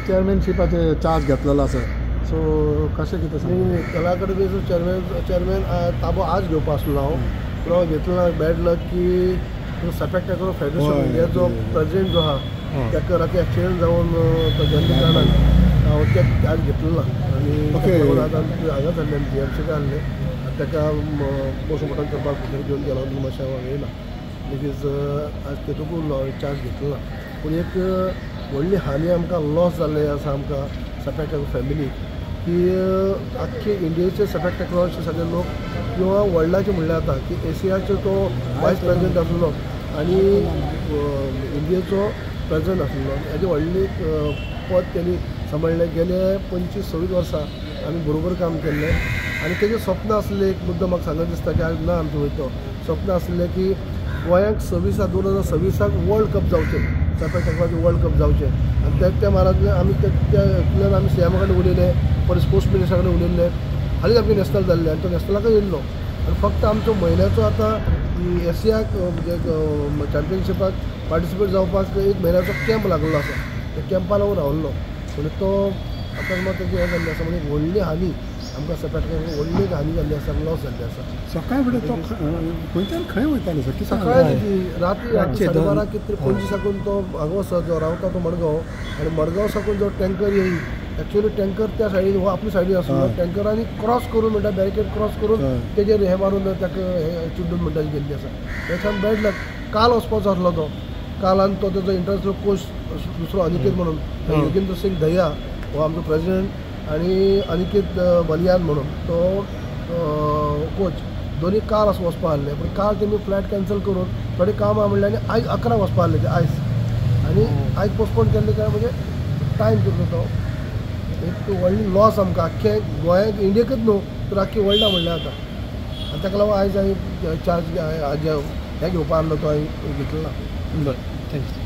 चेअरमॅनशिपाचे charge घेतलेलो आसा, so कशें कितें सांग? कला अकादमीचो चेअरमॅन ताबो आज घेवपा आसलो हांव, पूण हांव घेतलो ना. बॅड लक की सेपेक टाक्रो फेडरेशन इंडियाचो प्रेजिडेंट जो आहा ताका राती एक्सिडंट जावन तो गेल्ले कारणान हांव ते आज घेतलो ना. आनी आतां हांगा जाल्लें जीएमसीक आहलें आनी ताका पोस्टमॉर्टम करपाक भितर घेवन गेलो, मातशें हांव येयला बेगीज आज तेतून चार्ज घेतलो ना. पूण एक व्हडली हानी आमकां लॉस जाल्ले आसा आमकां सेपेक टाक्रो फॅमिलीक की आख्खे इंडियेचे सेपेक टाक्रोचे सगळे लोक किंवा वर्ल्डाचे म्हणल्यार आतां की एशियाचो तो वायस प्रेजिडेंट आसलो आनी इंडियेचो प्रेजिडेंट आसलो, हेजें व्हडली पद तेणी सांबाळ्ळें. गेले 25-26 वर्सां आमी बरोबर काम केल्लें आनी तेजें स्वप्न आसलें, एक मुद्दो म्हाका सांगत दिसता की आज ना आमचें वयतो स्वप्न आसलें की गोंयांक 2026 वर्ल्ड कप जावचें, सेपेक टाक्रोचें वर्ल्ड कप जावचें. आनी त्या मारांतल्यान आमी त्या आमी सीएमा कडेन उलयले, परत स्पोर्ट्स मिनिस्टरा कडेन उलयल्ले, हालींच आमचें नॅशनल जाल्लें आनी तो नॅशनलाकय येयल्लो. आनी फक्त आमचो म्हयन्याचो आतां एशियाक म्हणजे चॅम्पियनशिपाक पार्टिसिपेट जावपाक एक म्हयन्याचो कॅम्प लागलेलो आसा, त्या कॅम्पा लागून रावल्लो. म्हणजे तो आतां मात तेजी हें जाल्लें आसा, म्हणजे व्हडली हानी आमकां सेपेक टाक्रो व्हडली हानी जाल्ली आसा, लॉस जाल्ली आसा. सकाळी फुडें तो खंयच्यान खंय वयतालो सर? सकाळी राती 12:30 कितें पणजे साकून तो हांगा वचत जो रावता तो मडगांव, आनी मडगांव साकून जो टँकर येई, एक्चुअली टँकर त्या सायडीन हो आपल्या सायडीन आसलो, टँकरांनी क्रॉस करून म्हणटा बॅरिकेड क्रॉस करून तेजेर हें मारून ताका हें चिड्डून म्हणटा गेल्ली आसा. तेच्यान बॅड लक काल वचपाचो आसलो तो, काल आनी तो तेजो इंटरनॅशनल कोच दुसरो अनिकेत म्हणून योगेंद्र सिंग दहिया हो आमचो प्रेजिडेंट आनी अनिकेत बलियान म्हणून तो कोच, दोनी काल वचपा आहले, पूण काल तेमी फ्लायट कॅन्सल करून थोडे काम आहा म्हणलें आनी आयज 11 वचपा आहले ते आयज, आनी आयज पोस्टपोन केल्ले काय म्हणजे टायम कितलो तो एक व्हडली लॉस आमकां आख्खे गोंयांक, इंडियेकच न्हू तर आख्खे वर्ल्डा म्हणलें आतां. आनी ताका लागून आयज हांवें चार्ज हें घेवपा आहलो तो हांवें घेतलो ना. बरें, thank you.